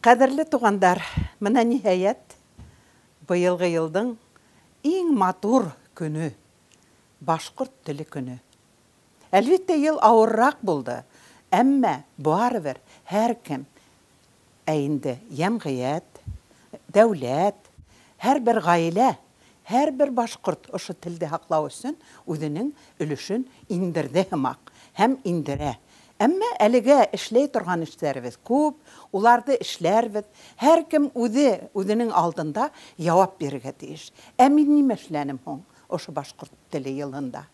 Ҡәҙерле туғандар, мына ниһайәт быйылғы йылдың иң матур көнө — башҡорт теле көнө. Әлбиттә, йыл ауырыраҡ булды, әммә барыбер һәр кем, ә инде йәмғиәт, дәүләт, һәр бер ғаилә, һәр бер башҡорт ошо телде һаҡлау өсөн үҙенең өлөшөн индерҙе һымаҡ һәм индерә. Әммә әлегә эшләй торған эштәребеҙ күп, уларҙы эшләрбеҙ. Һәр кем үҙе үҙенең алдында яуап бирергә тейеш. Ә мин нимә эшләнем һуң ошо башҡорт теле йылында?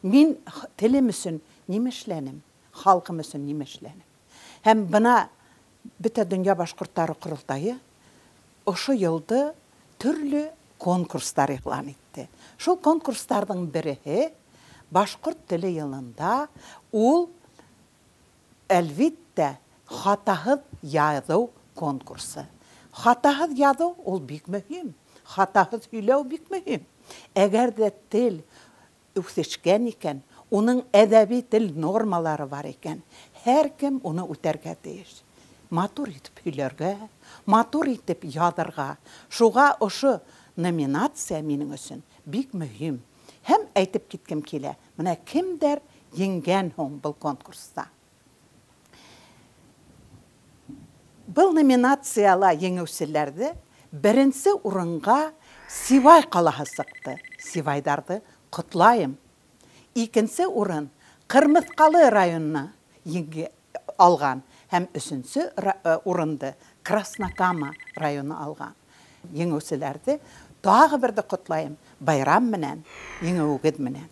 Мин телем өсөн нимә эшләнем? Халҡым өсөн нимә эшләнем? Һәм бына Бөтә донъя башҡорттары ҡоролтайы ошо йылды төрлө конкурстар иғлан итте. Шул конкурстарҙың береһе башҡорт теле йылында ул, әлбиттә, хатаһыҙ яҙыу конкурсы. Хатаһыҙ яҙыу ул бик мөһим. Хатаһыҙ һөйләү бик мөһим. Әгәр ҙә тел үҫешкән икән, уның әҙәби тел нормалары бар икән, һәр кем уны үтәргә тейеш. Матур итеп һөйләргә, матур итеп яҙырға. Шуға ошо номинация минең өсөн бик мөһим. Һәм әйтеп киткем килә, мына кемдәр еңгән һуң был конкурста? Был номинацияла еңеүселәрҙе беренсе урынға Сибай ҡалаһы сыҡты. Сибайҙарҙы ҡотлайым. Икенсе урын Ҡырмыҫҡалы районы еңге алған һәм өсөнсө урынды Краснокама районы алған. Еңеүселәрҙе тағы берҙе ҡотлайым. Байрам менән, еңеүегеҙ менән.